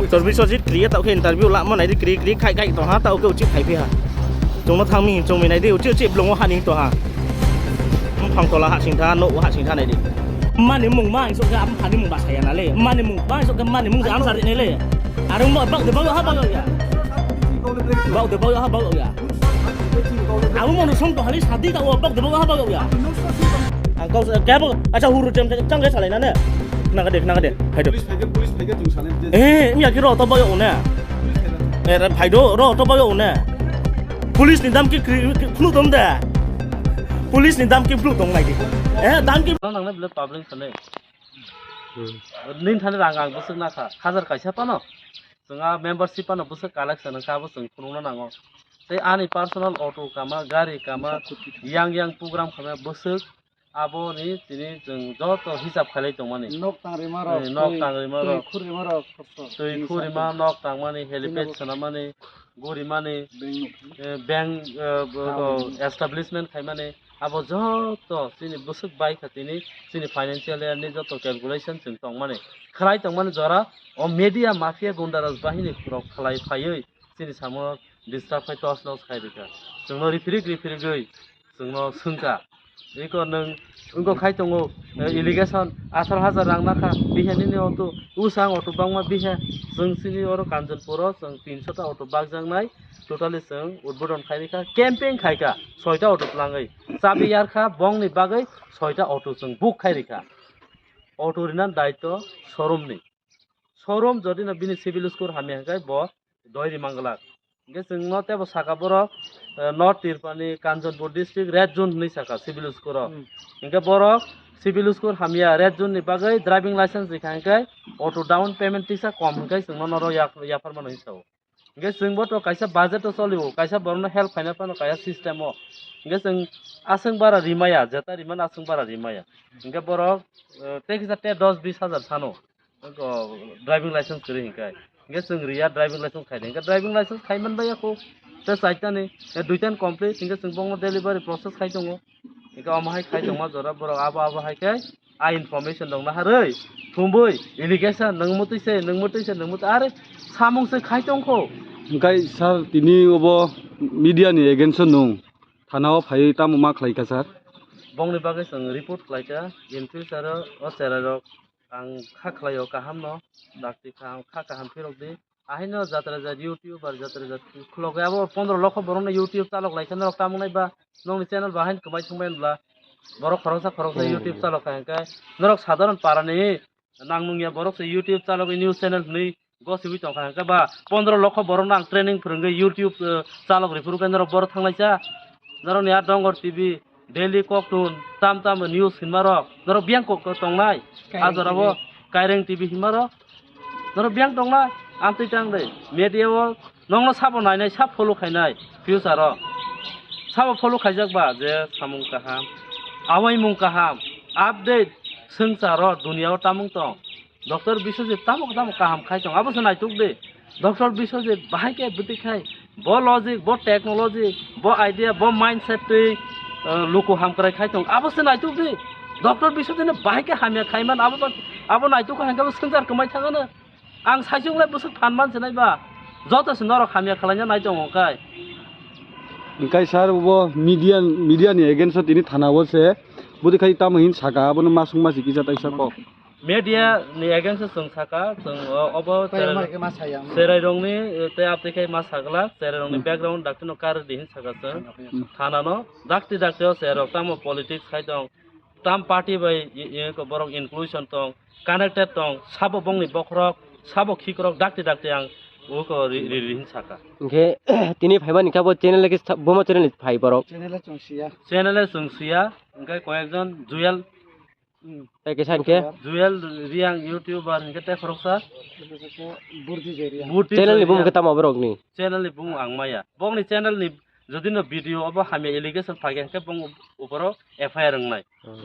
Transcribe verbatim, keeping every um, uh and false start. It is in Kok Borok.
Tor Biswajit kriye tau khe interview lamo naidi kri kri khai khai tong ha tau khe uchik khai phi ha. Chungno thangmi chungmi naidi uchik uchik blongo haning to ha. Phang tola hasing tha no hasing tha naidi. Mani mung ma isok khe am thani mung basaya na le. Mani mung ba isok khe mani mung je am sari ne le. Arung ba bak de bak ha bak ya. Bak de bak ha bak ya. Abo mano song to hali sadi ta o bak de bak ha bak ya. Ang kau kya bak acha huru jam jam ge salai na ne. Naga de naga de. Hai de. Police phaikhe, police phaikhe chwng sanai je. Eh, mya ki ro to bak ya ne. Eh, phai do ro to bak ya ne. Police ni dam ki khlu dom de. Police ni dam ki khlu dom nai di. Eh, dam ki. Nang nang le public sane. Nin thani rang ang bwswk na kha. Hajar kaisa pano. Chwng a membership ano bwswk collection wngkha, abo chwng phunukna nango. Tei ani personal auto kama, gari kama, yang yang program kama bwswk aboni tini chwng joto hisab khailai tongmani. Nok tang rima rok, eh, nok tang rima rok, twi khur rima rok, twi khur rima, nok tangmani, helipad swnamani, gorimani, eh, bank, eh, establishment khaimani, abo joto chini bwswk bai kha tini chini financial year ni joto calculation chwng tongmani, khlai tongmani jora. O media mafia gunda raj bahini rok khlai phaiwi chini samung disturb khai tos nos khai rikha. Chwngno riphirik riphirigwi chwngno swngkha. Iko nwng wngkok khai tongo, eh, allegation atharo hajar rang nakha, biha nini auto, usang auto bangma biha, chwng chini oro Kanchanpuro chwng tinsho ta auto bakjaknai, totally chwng udbodon khai rikha, camping khaikha, soita auto twlangwi, chabi yarkha, bongni bagwi soita auto chwng book khai rikha. Auto rina daityo showroom ni. Showroom jodi no bini civil score hamya hwnkhe bo doi ri manglak. Hwnkhe chwng no tebo saka borok, eh, North Tripura ni Kanchanpur district red zone hinwi saka civil score o. Hmm. Hwnkhe borok civil score hamya red zone ni bagwi driving license rikha hwnkhe auto down payment tisa kom hwnkhe chwng no noro yak-, yaphar mano hinwi sao. Hwnkhe chwng bo to kaisa budget o cholio, kaisa borok no help khaina phano kaisa system o. Hwnkhe chwng aswk bara rimaya, jeta rimani aswk bara rimaya. Hwnkhe borok, eh, tei kisa tei dos bis hajar sano. Eko driving license kwrwi hinkhe. Hinkhe chwng riya driving license khaidi. Hinkhe driving license khaiman baiya kho. Tei chaitani, eh, duitan complete. Hinkhe chwng bongno delivery process khai tongo. Hinkhe omo hai khai tongma jora borok abo abo hai khe a information rok naharwi thumbui allegation nwng mutwi se, nwng mutwi se, nwng mutwi are samung se khai tongkho. Hinkhe sir tini obo media ni against o nwng thana o phaiwi tamo ma khlaikha sir? Bongni bagwi chwng report khlaikha, in future o, o cherai rok Ang kha khlaio kaham no, dakti kha, ang kha kaham phirok di. Ahaino jatra jat YouTuber jatra jat khulok abo pondro lokho borok no YouTube chalok lai khe norok tamung nai ba nongni channel ba hain kwmai thwngbai bla borok khoroksa khoroksa YouTube chalok kha hwnkhe norok sadharon para ni nang nung ya borok se YouTube chalok news channel hwnwi gosiwi tong kha hwnkhe ba pondro lokho borok no ang training phwrwngwi YouTube, eh, chalok rw phuru khe norok boro thang lai cha norok ni a Dongor T V Daily koktun tam tam news hinma rok norok biyang kok tongnai. Kaireng A jora o T V. Kaireng T V hinma rok norok biyang tongnai. Amtwi tang de media o nongno sabo nainai sab follow khainai future o sabo follow khaijak ba je samung kaham awaimung kaham update swngchar o dunia o tamung tong. Doctor Biswajit tamo tamo kaham khai tong, abo se naituk di. Doctor Biswajit bahai khe bwtwi khai, bo logic, bo technology, bo idea, bo mindset twi, uh, luku hamkrai khai tong, abo se naituk di. Doctor Biswajit no bahai khe hamya khaiman, abo ba, abo naituk kha hwnkhe bo swngchar kwmai thangano. Ang saichung lai bwswk phan man se nai ba, joto se norok hamya khwlaina nai tongo kai. Hwnkhe sir bo media, media ni against o tini thana o se bwtwi khai tamo hin saka, abono masung masi kisa taisa kok. Media ni against o chwng saka, chwng o-, obo cherai rokni ma saya. Cherai rokni, eh, tei abtwi khai ma sagla, cherai rokni background dakti no kar di hin saka chwng. Hmm. Thana no dakti dakti o cherai rok tamo politics khai tong, tam party bai i-, i-, ko borok inclusion tong, connected tong, sabo bongni bokhorok, sabo khikrok dakti dakti ang uko ri, ri, ri hin saka. Hwnkhe tini phaimani khe bo channel khe sa-, bomo channel ni phai borok. Channel o chwng siya. Channel o chwng siya, hwnkhe koyekjon Jewel Hmm. Tei kisa hinkhe? Jewel Reang YouTuber hinkhe tei khoroksa. Burti Joy Reang. Burti Channel ni Joy bumung khe Reang. Tamo borok ni? Channel ni bumung ang maya. Bongni channel ni jodi no video obo hamya allegation phai khe hinkhe bong uporo F I R wngnai. Hmm.